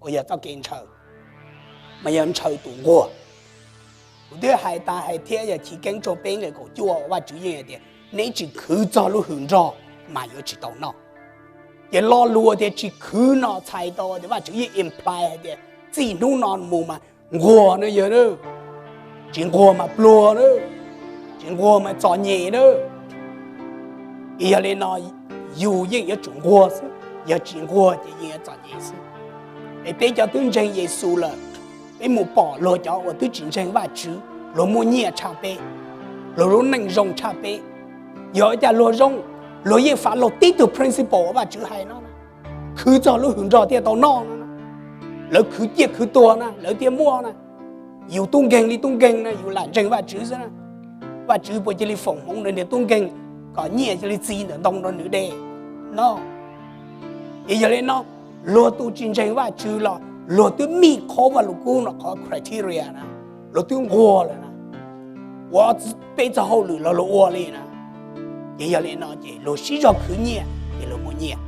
uas yog txoj kev ntshaw, mas yog ntshaw tus nquag. Kuv twb hais tas hais thiab yog Chiv Keeb tshooj peb nqe kaum cuaj uas Vajtswv yeej hais tias neb tsis khwv txog lub hws nrog mas yuav tsis tau noj. Ces lo lus tias tsis khwv no txhais tau tias Vajtswv yeej imply hais tias txij hnub no mus mas nquag no yog, tsis nquag mas pluag na, tsis nquag mas txom nyem na. Es yog li no yus yeej yuav tsum nquag xwb, yog tsis nquag ces yeej yuav txom nyem xwb. Es peb cov twb ntseeg Yexus lawm, peb mus pom luag cov uas twb tsis ntseeg Vajtswv, luag muaj nyiaj tshaj peb, luag lub neej zoo tshaj peb. Yog ua cas luag zoo? Luag yeej fav laug tib tug principle uas Vajtswv hais no, khwv txog lub hws nrog thiaj tau noj no. Lawv khwv ciaj khwv tuag na lawv thiaj muaj na. Yus tub nkeeg li tub nkeeg na yus lam ntseeg Vajtswv xwb na. Vajtswv puas cia li foom hmoov rau niag tub nkeeg kom nyiaj cia li txi ntawm ntoo rau nws de no? Ces yog li no, luag tus tsis ntseeg Vajtswv los luag twb meet qhov Vajluskub no qhov criteria na, luag twb nquag lawm na, ua peb txoj hauj lwm los luag ua li na. Ces yog li no ces luag sib zog khwv nyiaj ces luag muaj nyiaj.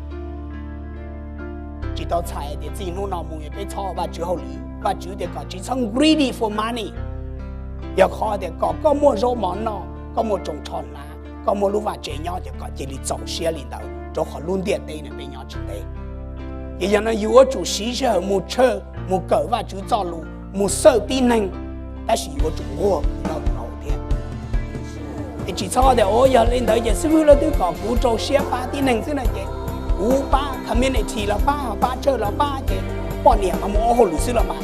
Tsis tau txhais tias txij hnub no mus peb txhob ua Vajtswv hauj lwm. Vajtswv tias kom tsis txhob greedy for money. Yog qhov tias kom koj muaj zaub mov noj, koj muaj tsoos tsho hnav, koj muaj lub vaj tse nyob ces kom cia li txaus siab li ntawd rau qhov lub ntiaj teb no peb nyob tsis teb. Ces yog no yus yuav tsum siv sij hawm mus tshawj mus kawm Vajtswv txoj lus mus xawj tib neeg, tab sis yuav tsum nquag no tus no thiab. Es tsis txhob tias ua yog li ntawd ces xib fwb lawv twb kom kuv rau siab pab tib neeg xwb no ces kuv pab community los pab, pab church los pab ces poj niam mas mus ua hauj lwm xwb los mas.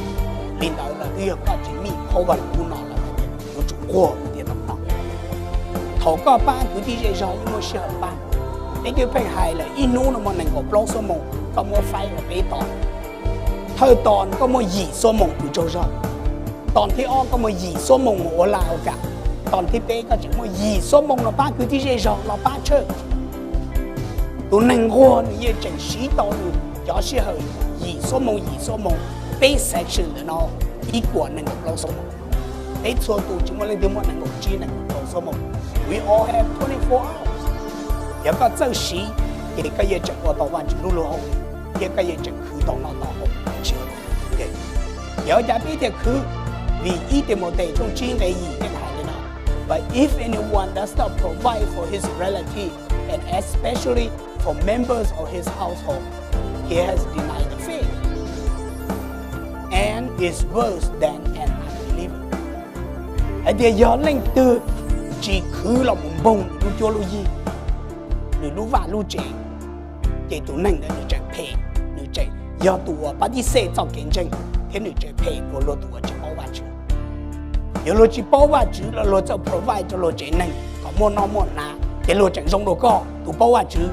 Li ntawd los twb yog koj tsis meet qhov Vajluskub no lawm, yuav tsum nquag tias no no. Thaum koj pab kwv tij zej zog yeej muaj sij hawm pab. Peb twb pheej hais lawm ib hnub no muaj nees nkaum plaub xuab moos koj muab faib los peb tos. Thawj tos koj muaj yim xuab moos pw tsaug zog. Tos thib ob koj muaj yim xuab moos mus ua laj ua kam. Tos thib peb koj tseem muaj yim xuab moos los pab kwv tij zej zog los pab church. Tus neeg nquag nws yeej tseem siv tau nws cov sij hawm yim xuab moos yim xuab moos, peb section ntawm no ib puas nees nkaum plaub xuab moos. Peb txhua tus tsis muaj leej twg muaj nees nkaum tsib nees nkaum rau xuab moos. We all have twenty-four hours. Yog koj txawj siv, ces koj yeej tseem ua tau Vajtswv lub luag hauj lwm, thiab koj yeej tseem khwv tau noj tau haus tsis ua tau tus kheej. Yog ua cas peb thiaj khwv? Vim ib Timoteo tshooj tsib nqe yim thiaj hais li no: But if anyone does not provide for his relative, and especially for members of his household, he has denied the faith and is worse than an unbeliever. Hais tias yog leej twg tsis khwv los mus npoog nws lub cuab lub yig, nws lub vaj lub tsev, ces tus neeg ntawd nws tseem phem, nws tseem yog tus uas pab tib xej txoj kev ntseeg, thiab nws tseem phem dua luag tus uas tsis paub Vajtswv. Yog luag tsis paub Vajtswv los luag txawj provide rau luag tsev neeg kom muaj noj muaj hnav, ces luag tseem zoo dua koj tus paub Vajtswv.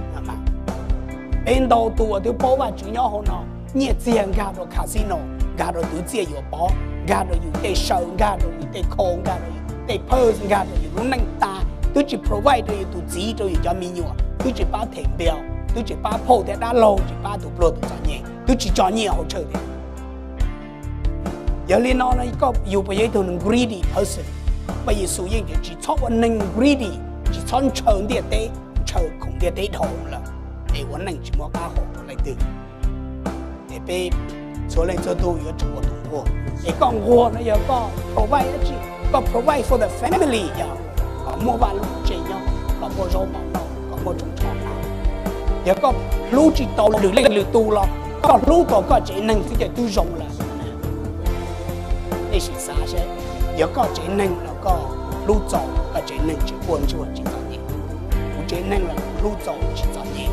Peb ntau tus uas twb paub Vajtswv nyob hauv no, nyiaj txiag nkag rau casino, nkag rau twv txiaj yuav pov, nkag rau yus tej saw, nkag rau yus tej khau, nkag rau yus tej purse, nkag rau yus lub neej tas, twb tsis provide rau yus tus txiv rau yus cov me nyuam, twb tsis pab them npias, twb tsis pab phauj thiab dab laug, tsis pab tus pluag tus txom nyem, twb tsis tso nyiaj hauv church thiab. Yog li no, yus puas yog ib tug neeg greedy person? Paj Yexus yeej tias tsis txhob ua neeg greedy, tsis txhob ntshaw ntiaj teb, ntshaw khoom ntiaj teb dhau lawm, es ua neej tsis muaj qab hau rau leej twg. Es peb txhua leej txhua tus yuav tsum ua tus nquag. Es koj nquag no yog koj provide dab tsi? Koj provide for the family yog kom muaj vaj lub tsev nyob, kom muaj zaub mov noj, kom muaj tsoos tsho hnav. Yog koj hlub tsis tau lwm leej lwm tus los koj hlub tau koj tsev neeg xwb ces twb zoo lawm. Nej sim xav seb, yog koj tsev neeg los koj hlub txaus koj tsev neeg tsis quaj ntsuag tsis txom nyem. Kuv tsev neeg los kuv hlub txaus tsis txom nyem,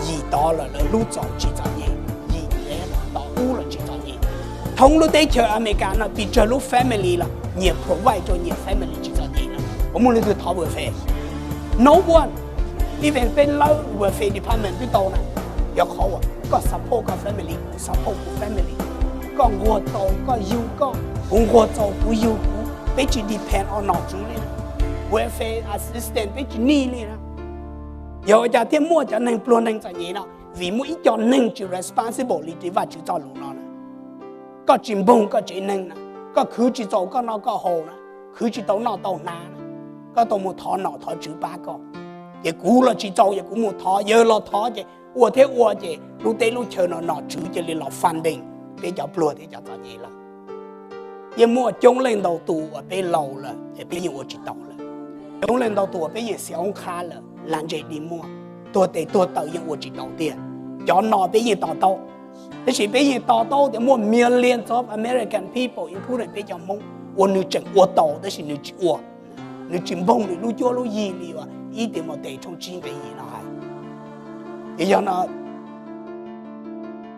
yim tod los lawv hlub txaus tsis txom nyem, yim tod ub los tsis txom nyem. Thoob lub teb chaws Amelikas no pes tsawg lub family los nyias provide rau nyias family tsis txom nyem no. Puas muaj leej twg thov welfare? No one. Even peb lawb welfare department twb tau na. Yog qhov uas koj support koj family, kuv support kuv family. Koj nquag txaus koj yug koj, kuv nquag txaus kuv yug kuv, peb tsis depend on nom tswv li na. Welfare assistance peb tsis need li na. Yog ua cas thiaj muaj cov neeg pluag neeg txom nyem no? Vim muaj ib co neeg tsis responsible li ris Vajtswv txoj lus no na. Koj tsis npoog koj tsev neeg na, koj khwv tsis txaus koj noj koj haus na, khwv tsis tau noj tau hnav na, koj tau mus thov nom thov tswv pab koj. Ces kuv los tsis txaus ces kuv mus thov, yawg los thov ces ua thiab ua ces lub teb lub chaw no nom tswv cia li los funding peb cov pluag thiab cov txom nyem lawm. Yeej muaj coob leej ntau tus uas peb laus lawm es peb yeej ua tsis tau lawm. Coob leej ntau tus uas peb yeej xiam oob qhab lawm, lag ntseg dig muag, tuag tes tuag taw yeej ua tsis tau tiag. Cov no peb yeej to taub, tab sis peb yeej to taub tias muaj millions of American people, including peb cov Hmoob, uas nws tseem ua tau tab sis nws tsis ua. Nws tsis npoog nws lub cuab lub yig li uas ib Timautes tshooj tsib nqe yim no hais. Ces yog no